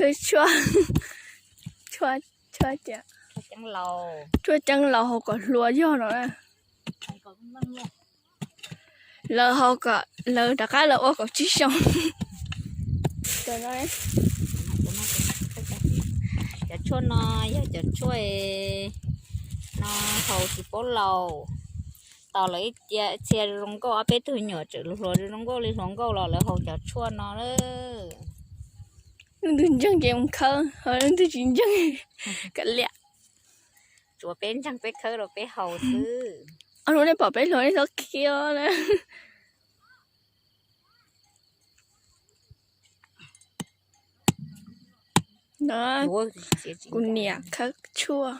Tshuaj, tshuaj, tshuaj ceeb laus hau kom hluas yog no na. Lawv hau kom lawv rov qab los ua kaum tsib xyoo. Cov tshuaj no yog cov tshuaj no haus tsis paub laus. Tos lawv ib txhia zoo nkauj, ob peb tug me nyuam tseem hluas zoo nkauj li hluas nkauj los lawv haus cov tshuaj no. Leej twg ntseeg ces mus khawb, leej twg tsis ntseeg kav liam. Tsuav peb ntseeg peb khawb rau peb haus xwb. Ob hnub nej pom peb hluas nej txhob khiav na. No, kuv niam khawb tshuaj.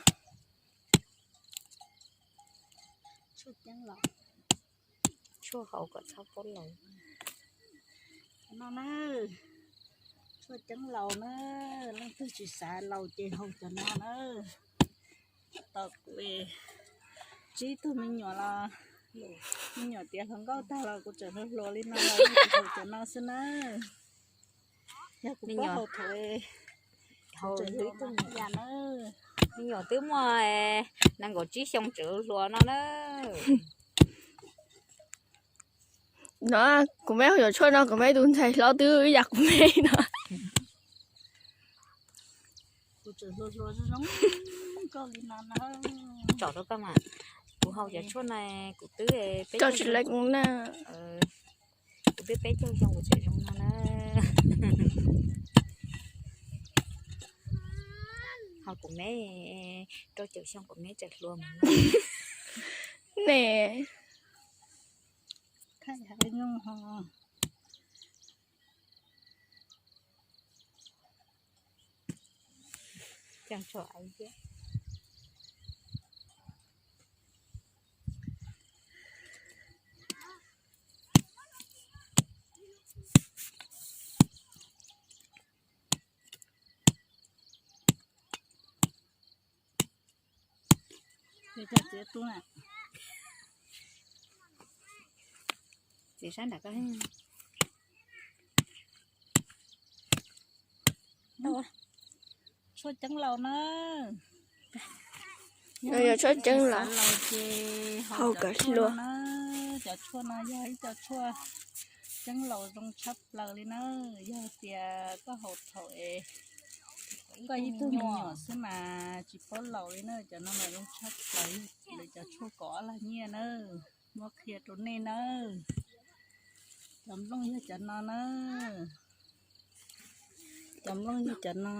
Tshuaj haus kom txhob paub laus. No na, tshuaj ceeb laus na, leej twg tsis xav laus ces haus cov no na. Tos kuv tsib tug me nyuam los, me nyuam tiav hluas nkauj tag los kuv tseem hluas hluas li no los yeej tsis haus cov no xwb na. Yog kuv paub haus thaum, haus ib tug me nyuam twb muaj nees nkaum tsib xyoo tseem hluas no na. No, kuv me haus cov tshuaj no, kuv me tus ntxhais hlob twb ib yam kuv me no. Kuv tseem hluas hluas zoo zoo nkauj li no na. Tsom rau koj mas, kuv haus cov tshuaj no kuv twb peb caug xyoo na. Kuv twb peb caug xyoo kuv tseem zoo no na. Ho kuv me rau caum xyoo kuv me tseem hluas mas. Ne. Txiv sab nram koj. Tshuaj ceeb laus na. Yog tshuaj ceeb laus ces haus kom hluas. Cov tshuaj no yog ib co tshuaj ceeb laus zoo tshaj plaws li na. Yog tias koj haus thaum es koj ib tug me nyuam xwb mas tsis paub laus li na, cov no mas zoo tshaj plaws li cov tshuaj kom ob lag nyiaj na. Muab qhia rau nej na. Cov nplooj yog cov no na. Cov nplooj yog cov no.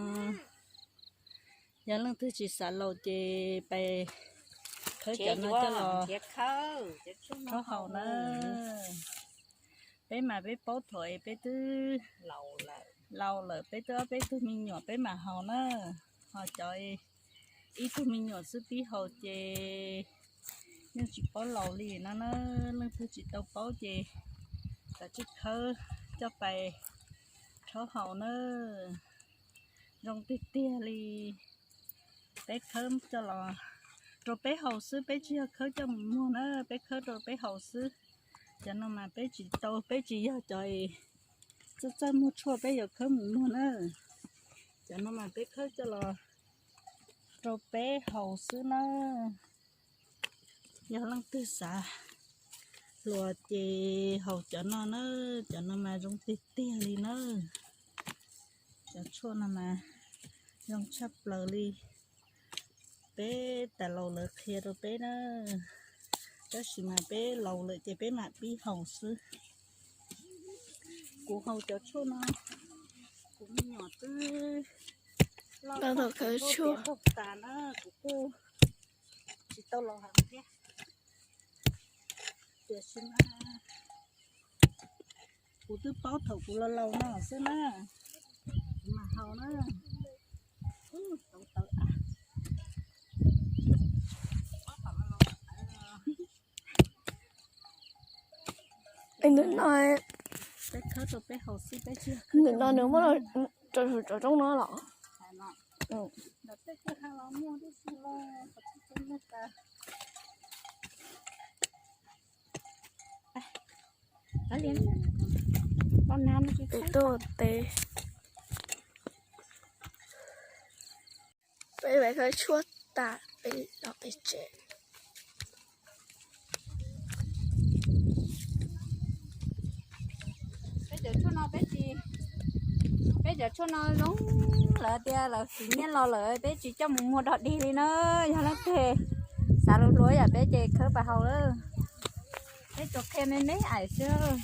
Yog leej twg tsis xav laus ces pais khawb cov no coj los rhaub haus na. Peb mas peb paub thaum es peb twb laus lawm, peb twb ob peb tug me nyuam peb mam haus na. Ho cov ib tug me nyuam xwb pib haus ces yeej tsis paub laus li no na. Leej twg tsis tau paub ces kav tsij khawb coj pais rhaub haus na. Zoo tiag tiag li. Peb khawb coj los rau peb haus xwb, peb tsis yog khawb coj mus muag na, peb khawb rau peb haus xwb. Cov no mas peb tsis tau, peb tsis yog cov txawj txawj muag tshuaj peb yuav khawb mus muag na. Cov no mas peb khawb coj los rau peb haus xwb na. Yog leej twg xav hluas ces haus cov no na, cov no mas zoo tiag tiag li na. Cov tshuaj no mas zoo tshaj plaws li. Peb tas laus lawv qhia rau peb na, tab sis mas peb laus lawm ces peb mam pib haus xwb. Kuv haus cov tshuaj no, kuv me nyuam twb loj tag, kuv tiav ntaug tas na, kuv kuj tsis tau los heev thiab. Tiam sis mas kuv twb paub thaum kuv laus laus no xwb na, kuv mam haus na. Ntawm no, ntawm no nws muab rau saum tsob roob no los? Tus tuaj tes. Peb mam khawb tshuaj tas peb los pem tsev. Peb cov tshuaj no peb tsis, peb cov tshuaj no zoo, lawv tias lawv khwv nyiaj los lawm peb tsis coj mus muag dog dig li na. Yog leej twg xav lus hluas yam peb ces khawb pas haus lawm. Peb tsuas qhia me me ais xwb.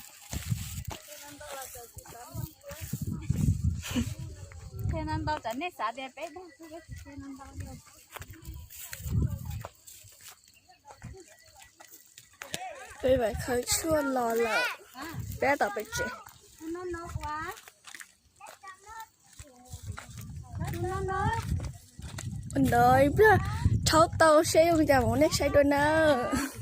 Qhia ntau ntau tsam nej xav tias peb dag xwb, peb tsis qhia ntau ntau li. Peb mam khawb tshuaj los lawm, peb tab tom pem tsev. Ntawd ib pliag rhaub tau seb zoo li cas mam nej saib dua nawb.